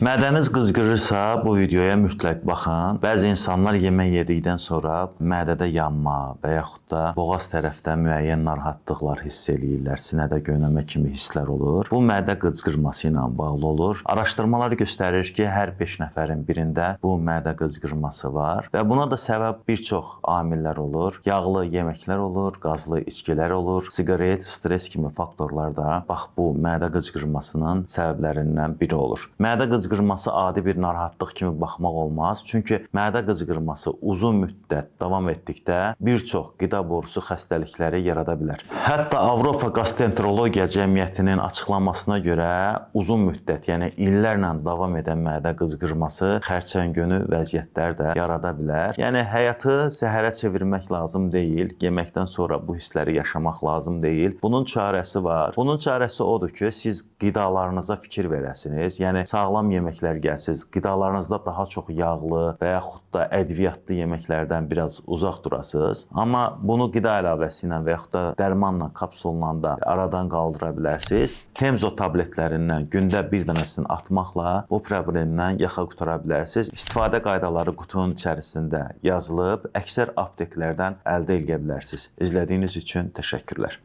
Mədəniz qızqırırsa, bu videoya mütləq baxın. Bəzi insanlar yemək yedikdən sonra mədədə yanma və yaxud da boğaz tərəfdə müəyyən narahatlıqlar hiss eləyirlər, sinədə göynəmə kimi hisslər olur. Bu mədə qıcqırması ilə bağlı olur. Araşdırmalar göstərir ki, hər 5 nəfərin birində bu mədə qıcqırması var və buna da səbəb bir çox amillər olur. Yağlı yeməklər olur, qazlı içkilər olur, siqaret, stres kimi faktorlar da bax bu mədə qıcqırmasının səbəblərindən biri olur. Mədə qıcqırması adi bir narahatlıq kimi baxmaq olmaz. Çünki mədə qıcqırması uzun müddət davam etdikdə bir çox qida borusu xəstəlikləri yarada bilər. Hətta Avropa Gastroenterologiya Cəmiyyətinin açıqlamasına görə uzun müddət, yəni illərlə davam edən mədə qıcqırması xərçəngönü vəziyyətlər də yarada bilər. Yəni həyatı zəhərə çevirmək lazım deyil. Yeməkdən sonra bu hissləri yaşamaq lazım deyil. Bunun çarəsi var. Bunun çarəsi odur ki, siz qidalarınıza fikir verəsiniz. Yəni sağlam yeməklər gəlsiz, qidalarınızda daha çox yağlı və yaxud da ədviyyatlı yeməklərdən biraz uzaq durasınız. Amma bunu qida əlavəsi ilə və yaxud da dərmanla, kapsulla da aradan qaldıra bilərsiniz. Temzo tabletlərindən gündə bir dənəsini atmaqla bu problemdən yaxa qurtara bilərsiniz. İstifadə qaydaları qutunun içərisində yazılıb, əksər apteklərdən əldə edə bilərsiniz. İzlədiyiniz üçün təşəkkürlər.